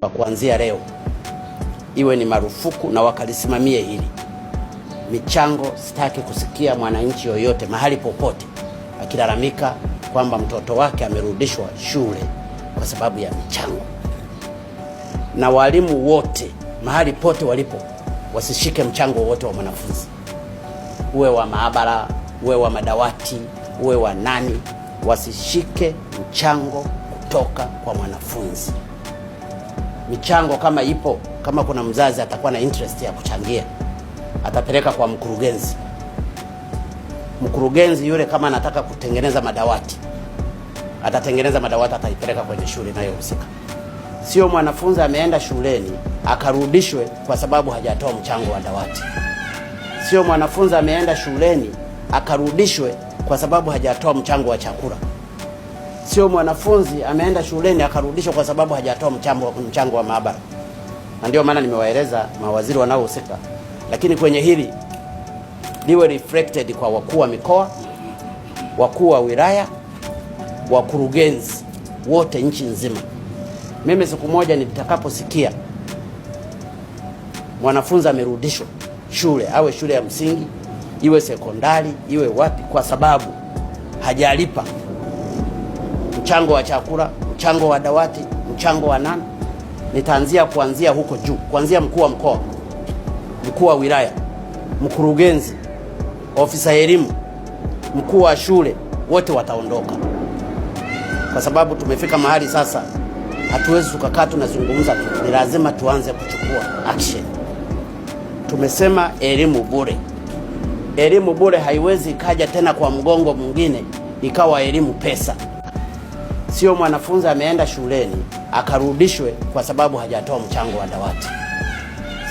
Kuanzia leo iwe ni marufuku na wakalisimamie hili. Michango, sitaki kusikia mwananchi yoyote mahali popote akilalamika kwamba mtoto wake amerudishwa shule kwa sababu ya michango. Na walimu wote mahali pote walipo wasishike mchango wowote wa mwanafunzi, uwe wa maabara, uwe wa madawati, uwe wa nani, wasishike mchango kutoka kwa mwanafunzi. Michango kama ipo, kama kuna mzazi atakuwa na interest ya kuchangia, atapeleka kwa mkurugenzi. Mkurugenzi yule kama anataka kutengeneza madawati, atatengeneza madawati, ataipeleka kwenye shule inayohusika. Sio mwanafunzi ameenda shuleni akarudishwe kwa sababu hajatoa mchango wa dawati. Sio mwanafunzi ameenda shuleni akarudishwe kwa sababu hajatoa mchango wa chakula. Sio mwanafunzi ameenda shuleni akarudishwa kwa sababu hajatoa mchango wa maabara. Na ndio maana nimewaeleza mawaziri wanaohusika, lakini kwenye hili liwe reflected kwa wakuu wa mikoa, wakuu wa wilaya, wakurugenzi wote nchi nzima. Mimi siku moja nitakaposikia mwanafunzi amerudishwa shule, awe shule ya msingi, iwe sekondari, iwe wapi, kwa sababu hajalipa mchango wa chakula, mchango wa dawati, mchango wa nani, nitaanzia kuanzia huko juu, kuanzia mkuu wa mkoa, mkuu wa wilaya, mkurugenzi, ofisa elimu, mkuu wa shule, wote wataondoka, kwa sababu tumefika mahali sasa hatuwezi tukakaa tunazungumza tu, ni lazima tuanze kuchukua action. Tumesema elimu bure. Elimu bure haiwezi ikaja tena kwa mgongo mwingine ikawa elimu pesa. Sio mwanafunzi ameenda shuleni akarudishwe kwa sababu hajatoa mchango wa dawati.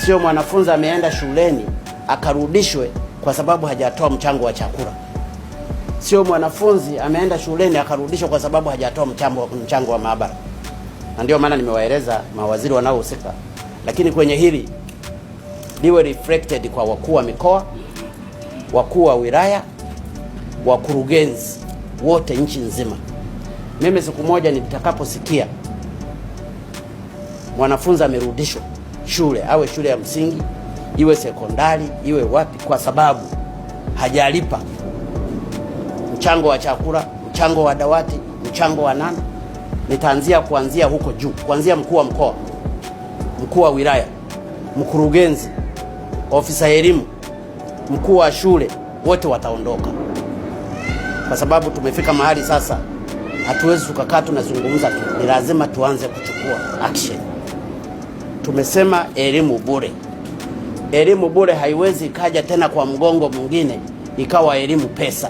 Sio mwanafunzi ameenda shuleni akarudishwe kwa sababu hajatoa mchango wa chakula. Sio mwanafunzi ameenda shuleni akarudishwa kwa sababu hajatoa mchango wa maabara. Na ndio maana nimewaeleza mawaziri wanaohusika, lakini kwenye hili liwe reflected kwa wakuu wa mikoa, wakuu wa wilaya, wakurugenzi wote nchi nzima. Mimi siku moja nitakaposikia mwanafunzi amerudishwa shule, awe shule ya msingi, iwe sekondari, iwe wapi, kwa sababu hajalipa mchango wa chakula, mchango wa dawati, mchango wa nani, nitaanzia kuanzia huko juu, kuanzia mkuu wa mkoa, mkuu wa wilaya, mkurugenzi, ofisa elimu, mkuu wa shule, wote wataondoka, kwa sababu tumefika mahali sasa hatuwezi tukakaa tunazungumza tu, ni lazima tuanze kuchukua action. Tumesema elimu bure. Elimu bure haiwezi ikaja tena kwa mgongo mwingine ikawa elimu pesa.